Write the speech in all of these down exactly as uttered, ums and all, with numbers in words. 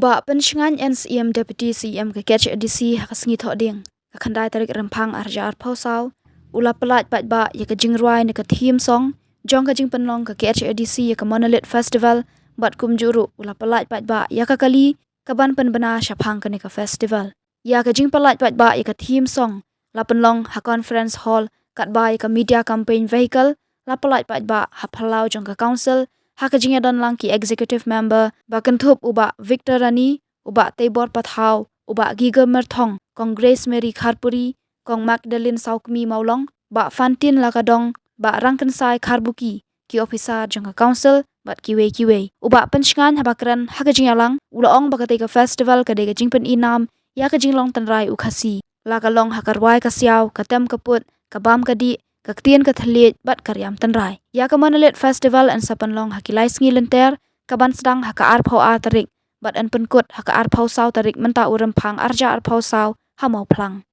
Bah Pynshngaiñ N C M Deputy C M ka K H A D C ha ka sngi Thohdieng, ka khyndai tarik Rymphang arhajar arphew saw, u la pyllait paidbah ïa ka jingrwai na ka theme song jong ka jingpynlong ka K H A D C ïa ka Monolith Festival, bad kumjuh ruh u la pyllait paidbah ïa ka kali kaban pynbna shaphang kane ka festival. Ïa ka jingpyllait paidbah ïa ka theme song la pynlong ha Conference Hall, katba ïa ka media campaign vehicle la pyllait paidbah ha phyllaw jong ka Council, ha ka jingïadon lang ki Executive Member ba kynthup u Bah Victor Rani, u Bah Teibor Pathaw, u Bah Giga Myrthong, Kong Grace Mary Kharpuri, Kong Magdalene Sawkmi Mawlong, Bah Fantin Lakadong, Bah Rangkynsai Kharbuki, ki ophisar jong ka Council bad kiwei kiwei. U Bah Pynshngaiñ haba kren ha ka jingïalang u la ong ba katei ka festival ka dei ka jingpyni nam ïa ka jinglong tynrai u Khasi, la ka long ha ka rwai ka siaw, ka tem ka put, ka bam ka dih, ka ktien ka thylliej bad ka riam tynrai. Ïa ka Monolith Festival yn sa pynlong ha ki lai sngi lynter, kaban sdang ha ka arphew ar tarik bad yn pynkut ha ka arphew saw tarik mynta u Rymphang arhajar arphew saw ha Mawphlang.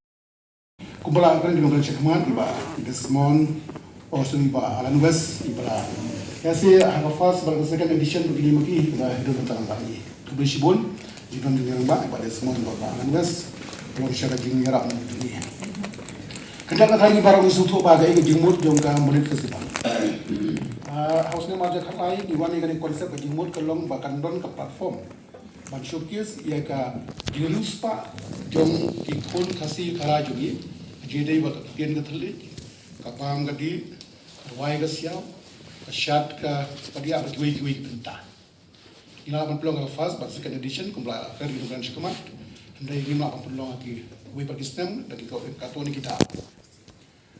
Kumba la kren, kumba la kren shakhmat, i Bah Desmond, oh sorry, i Bah Alan West, i Bah. Ïa shi ha ka first bad ka second edition ba kine ma ki, ba hidu ba tang ba i. Khublei shibun, jingdon jingïarap ba, i Bah Desmond, i Bah Alan West, long sha ka jingïarap na jong i. Kynta ka thani baroh ngi sngewthuh ba ka i ka jingmut jong ka Monolith Festival. Ah, ha u snem arhajar khatlai, ngi wan ïa kane ka concept ka jingmut ka long ba kan don ka platform ban showcase ïa ka jingriewspah jong ki khun Khasi Khara jong ngi, ka jingïadei bad ka ktien ka thylliej, ka bam ka dih, ka rwai ka siaw, ka shad ka padiah bad kiwei kiwei ki bynta. Ngi la lah ban pynlong ha ka first bad second edition kumba la kren shakhmat. Hynrei ngim lah ban pynlong ha kiwei pat ki snem da ki katto katne ki daw.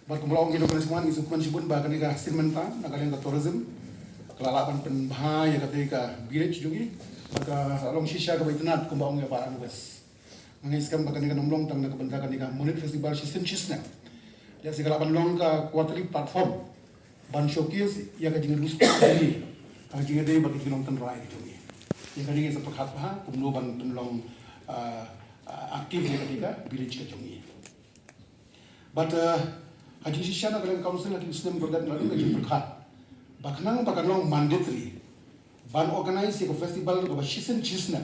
Bad kumba la ong ki nongkren sngewbha, ngi sngewkmen shibun ba kane ka sien mynta na ka liang ka tourism ka la lah ban pynbha ïa katei ka village jong ngi. Bad ka long shisha kaba itynnad kumba ong ïa Bah Alan West. Nga ngeit skhem ba kane kan ym long tang na ka bynta kane ka Monolith Festival shisien shisnem. Ïa shi ka lah ban long ka quarterly platform ban showcase ïa ka jingriewspah jong ngi, ka jingïadei bad ka jinglong tynrai jong ngi. Ïa kane ngi sa pyrkhat bha kumno ban pynlong, ah, ah, active ïa kane ka village ka jong ngi. Bad, eh, ha jingshisha na ka liang ka council ha ki snem ba la dep nga la don ka jingpyrkhat ba khnang ba kan long mandatory ban organize ïa ka festival kaba shisien shisnem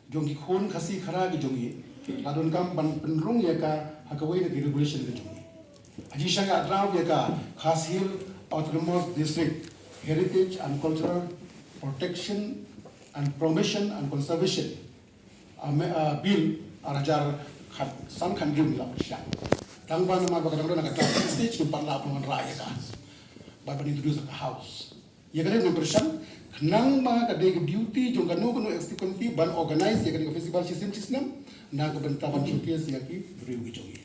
jong ki khun Khasi Khara ki jong ngi, la donkam ban pynrung ïa ka ha kawei na ki regulation ka jong ngi. Ha jingshisha nga draft ïa ka Khasi Hills Autonomous District Heritage and Cultural Protection and Promotion and Conservation, ah, me-, ah, Bill arhajar khat, san khathynriew ngi la pyrshang. Tang ba namar ba ka dang don ha ka draft stage, ngim pat lah ban wanrah ïa ka. Bad ban introduce ha ka House. Ïa kane ngam pyrshang, khnang ba ka dei ka duty jong kano kano executive committee ban organize ïa kane ka festival shisien shisnem na ka bynta ban showcase ïa ki briew ki jong ngi.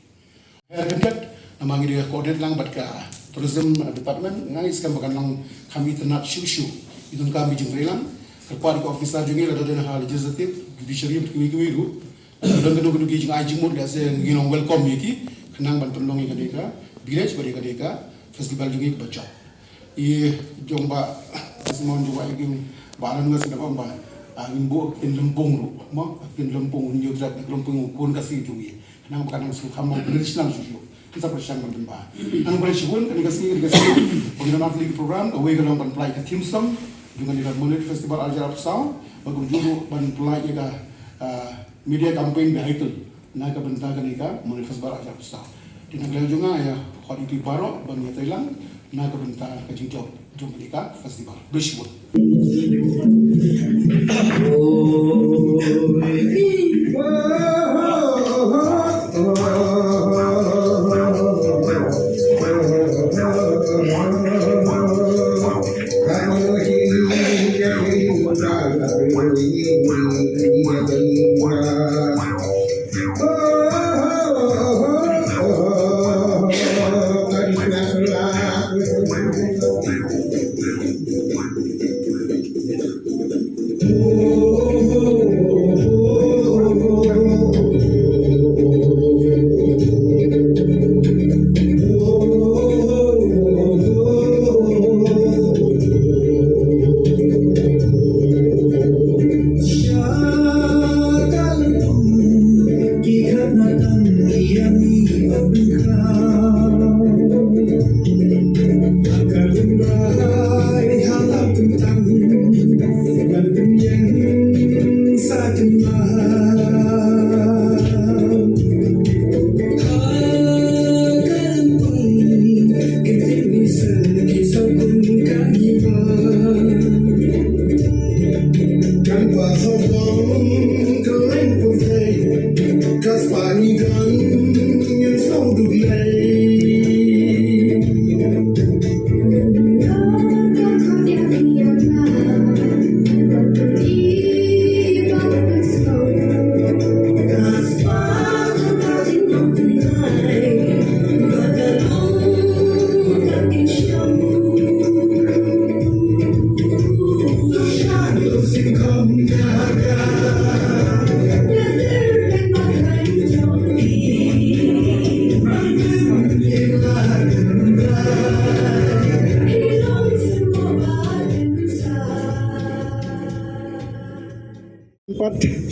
Her kyndiat, namar ngi dei coordinate lang bad ka tourism department, nga ngeit skhem ba kan long kham itynnad shuh shuh. Ngi donkam ki jingtreilang, kyrpad ïa ki officer jong ngi lada don ha legislative, judiciary bad kiwei kiwei ruh. Lada don kano kano ki jingai jingmut, lehse ngi long welcome ïa ki, khnang ban pynlong ïa kane ka village bad ïa kane ka festival jong ngi kaba jop. I jong Bah Desmond, jong Bah Ïing, Bah Alan West, i dang ong ba, ah, ngin buh ktien lympung ruh, mo, ktien lympung, ngin ïoh jrap ktien lympung u khun Khasi jong ngi. Khnang ba kan nang sngewkham mo, ban ri shnam shuh shuh. Kin sa pyrshang ban pynbha. Nang pyrshang shibun, kane ka sngi, kane ka sngi ba ngin ïa nang tylli ki program, kawei ka long ban pyllait ka theme song jong kane ka Monolith Festival arhajar arphew saw, bad kumjuh ruh ban pyllait ïa ka, ah, media campaign vehicle na ka bynta kane ka Monolith Festival arhajar arphew saw. Te na ka liang jong nga ïa khot ïa phi baroh ban ïatreilang na ka bynta ka jingjop jong kane ka festival. Khublei shibun.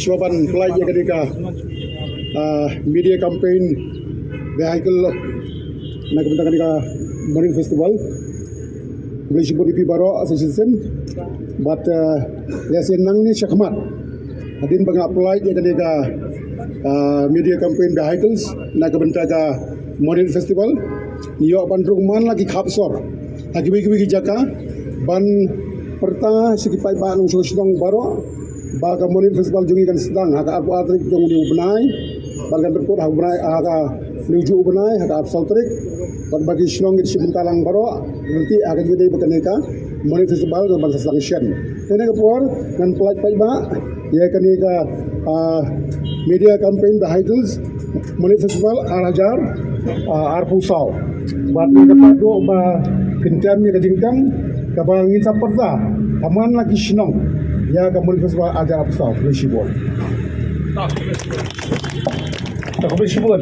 Shuwa ban pynlait ïa kane ka, ah, media campaign vehicle na ka bynta kane ka Monit Festival, khublei shibun ïa phi baroh sa shisien. Bad, ah, lehse nangne shakhmat hadien ba nga pynlait ïa kane ka, ah, media campaign vehicles na ka bynta ka Monit Festival, ngi ïoh ban rung man la ki khap sor ha kiwei kiwei ki jaka ban pyrta sha ki paidbah nongshong shnong baroh ba ka Monit Festival jong ngi kan sdang ha ka arphew ar tarik jong une u bnai, bad kan pynkut ha u bnai, ha ka hynñiewjuh u bnai ha ka arphew saw tarik. Bad ba ki shnong ki shim bynta lang baroh, lynti ha ka jingïadei ba kane ka Monit Festival kan ban sa sdang shen. Kane ka por ngan pynlait paidbah ïa kane ka, ah, media campaign vehicles Monit Festival ar hajar, ah, arphew saw. Bad ngi ka pat duh ba kyntem ïa ka jingtem kaba ngin sa pyrta ha man la ki shnong ïa ka Monit Festival ar hajar arphew saw. Khublei shibun. Khublei shibun.